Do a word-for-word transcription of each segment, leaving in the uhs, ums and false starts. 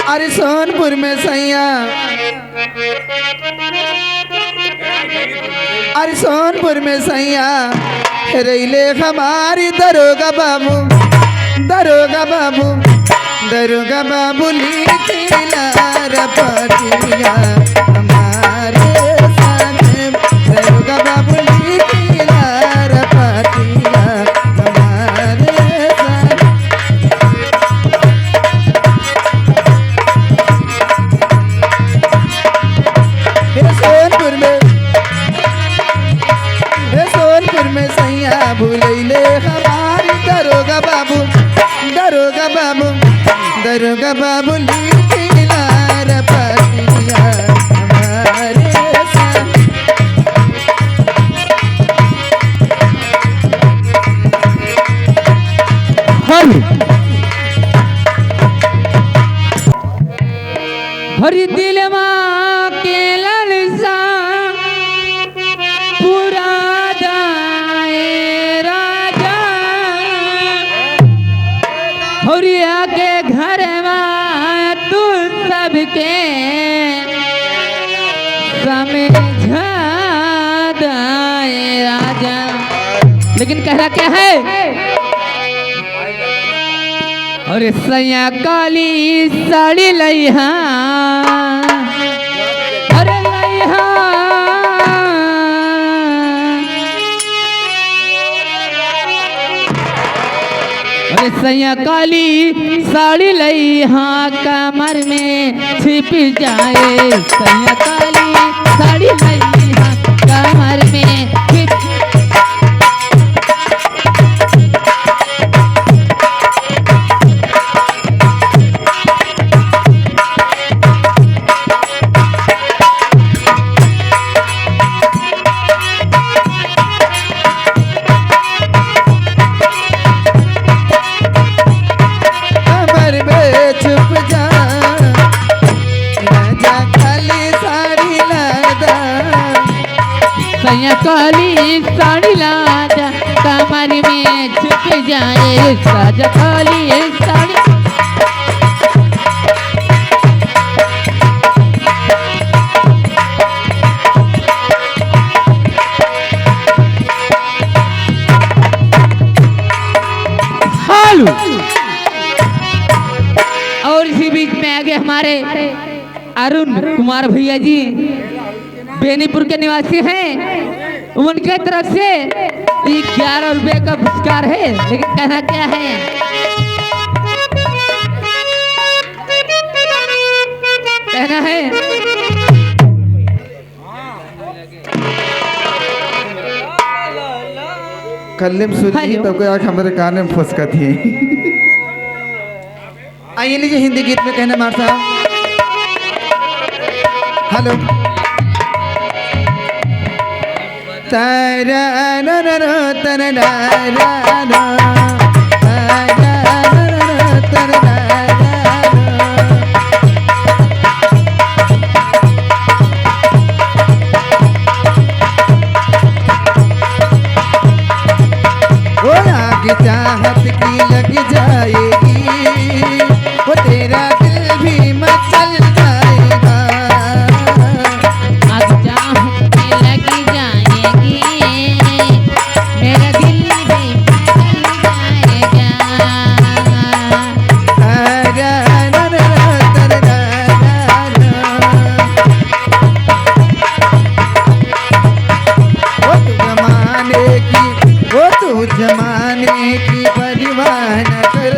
अरे सोनपुर में सैया, अरे सोनपुर में सैया, हेरैले हमारी दरोगा बाबू, दरोगा बाबू, दरोगा बाबू लिखिला रपटिया हमारे साथ, दरोगा बाबू लिखिला रपटिया हमारे साथ। हे सोनपुर में, हे सोनपुर में सैया भुलैले हमारी दरोगा बाबू, दरोगा बाबू, दरोगा बाबू लिखिला रपटिया हमारे साथ। हरि। हरि दिलवा के ललसा पूरा दाए राजा। हरिया के घरवा तू सबके समझा दाए राजा। लेकिन कहना क्या है? अरे सैया काली साड़ी लइहा, अरे लइहा। अरे सैया काली साड़ी लइहा, कमर में छिप जाए। सैया काली साड़ी लइहा, कमर में छिप कमर में छुप जा, राजा काली साड़ी लादा। सैया काली साड़ी लादा, कमर में छुप जाए। राजा काली साड़ी। हेलो। और इसी बीच में आगे हमारे अरुण कुमार भैया जी, बेनीपुर के निवासी हैं, उनके तरफ से ये ग्यारह रुपए का पुरस्कार है। लेकिन कहना क्या है, कहना है। कल्ले में सुनी हेलो। तो कोई आँख हमारे काने में फुसकत ही। आइए लीजिए हिंदी गीत में कहना मार साहब। हेलो। तारा ना ना ना, तारा ना ना ना, तारा ना ना ना, तारा ना ना ना। ओ आग चाहत की लग जाएगी, वो तेरा दिल भी मचल जाएगा। आग चाहत की लग जाएगी, मेरा दिल भी मचल जाएगा। वो तू जमाने की, वो तू जमाने की परवाह न कर,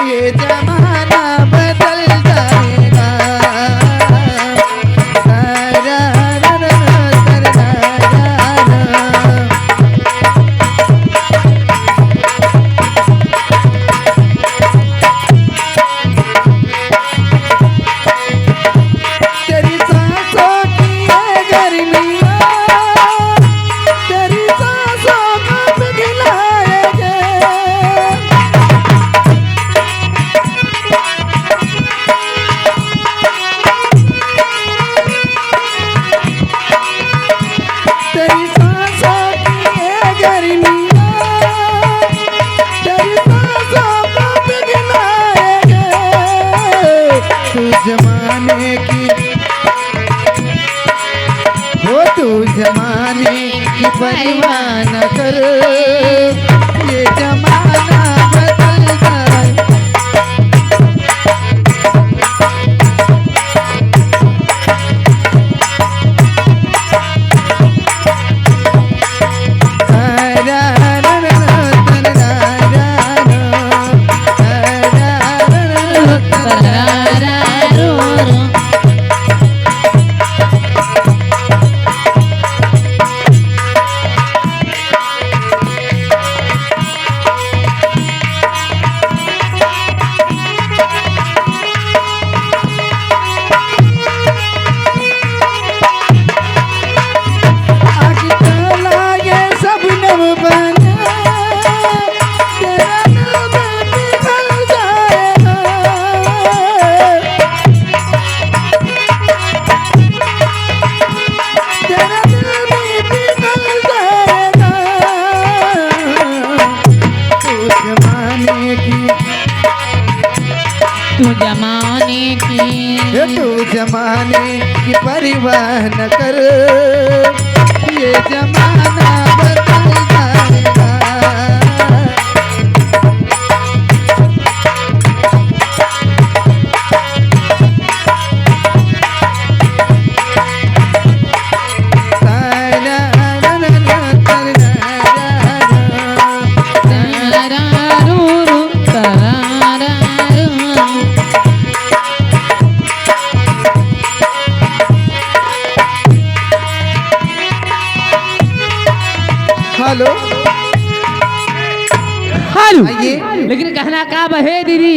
ये जमाना बदल जाए। जमाने की, हो तू जमाने की परवाह न कर, ये जमाना बदल जाए। तू जमाने की, ये तू जमाने की परवाह न कर, ये जमाना बदल जाएगा। हेलो। हेलो। आइए। लेकिन कहना का बा हे दीदी?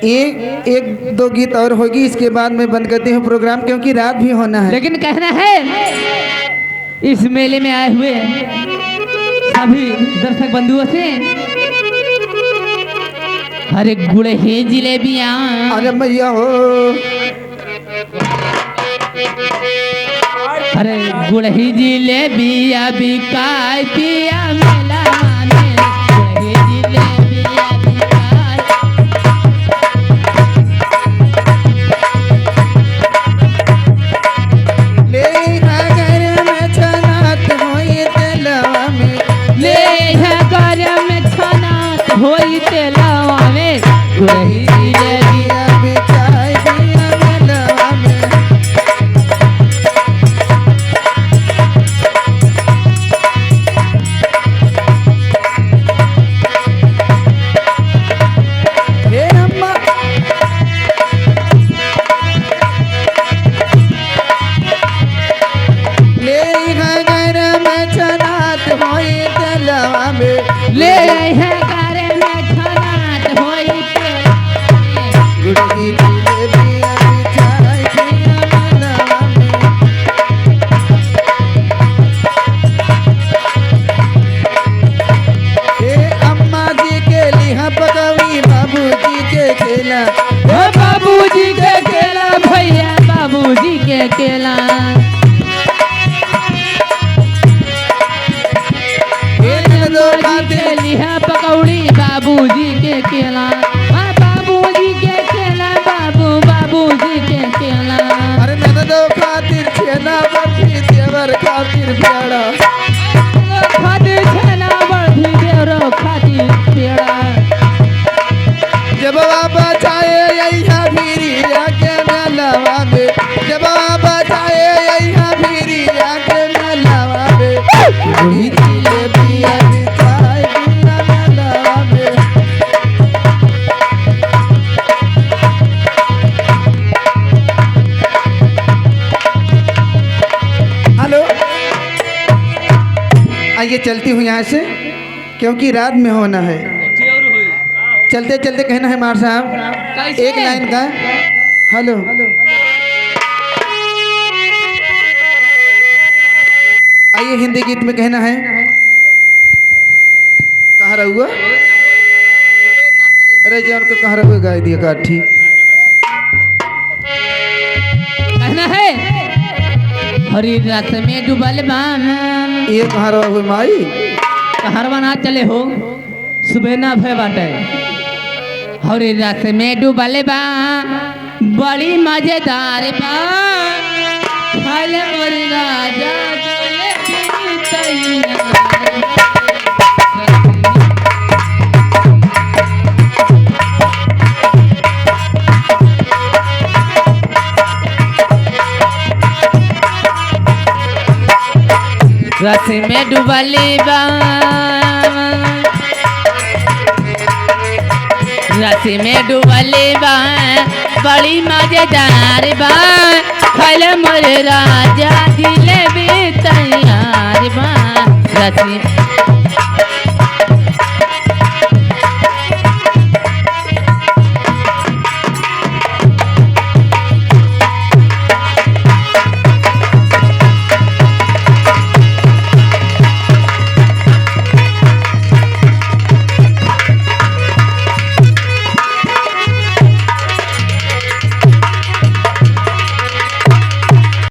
एक, एक दो गीत और होगी, इसके बाद मैं बंद करती हूँ प्रोग्राम, क्योंकि रात भी होना है। लेकिन कहना है इस मेले में आए हुए सभी दर्शक बंधुओं से, अरे गुड़ ही जिलेबिया। अरे मैया हो। अरे गुड़ ही जिलेबिया बिकाय पिया मेला में, गुड़ ही जिलेबिया बिकाय। ले हा गरम छनात होई तेलवा में। ले हा गरम छनात होई तेलवा में। गुड़ ही जिलेबिया बिकाय पिया मेलवा में। हे अम्मा। ले हा गरम छनात होई तेलवा में। ले हा गरम छनात होई तेलवा में। गुड़ की जिलेबिया बिचाई दिया मेलवा में। ए अम्मा जी के लिहा पकौड़ी, बाबूजी के केला। ओ बाबूजी के केला भैया, बाबूजी के केला। ए ननदो खातिर लिहा पकौड़ी, बाबूजी के केला। हाँ, बाबूजी के केला, बाबू, बाबूजी के केला। अरे ननदो खातिर छेना बर्फी, देवर खातिर पेड़ा। खातिर छेना बर्फी, देवरो खातिर पेड़ा। जब बाबा चाहे यही फिरी आके मेलवा में, जब बाबा चाहे यही फिरी आके मेलवा में, वही जिलेबिया बिचाई दिया मेलवा में। हेलो, आइए, चलती हूँ यहाँ से, क्योंकि रात में होना है। चलते चलते कहना है मार साहब, कैसे? एक लाइन का। हेलो, आइए, हिंदी गीत में कहना है। कहाँ रहुआ? अरे जान को कहाँ रहुआ गाय दिया काठी। कहना है, हरी रस में डूबल बा। ये कहाँ रहुआ माई? कहाँ रवाना चले हो? सुबह ना भय बाटे। और रस में डूबल बा, बड़ी मजेदार बा। फल मोर राजा जलेबी तैयार बा। रस में डूबल बा, रस में डूबल बा, बड़ी मजेदार बा। फल मोर राजा जलेबी तैयार बा। रस में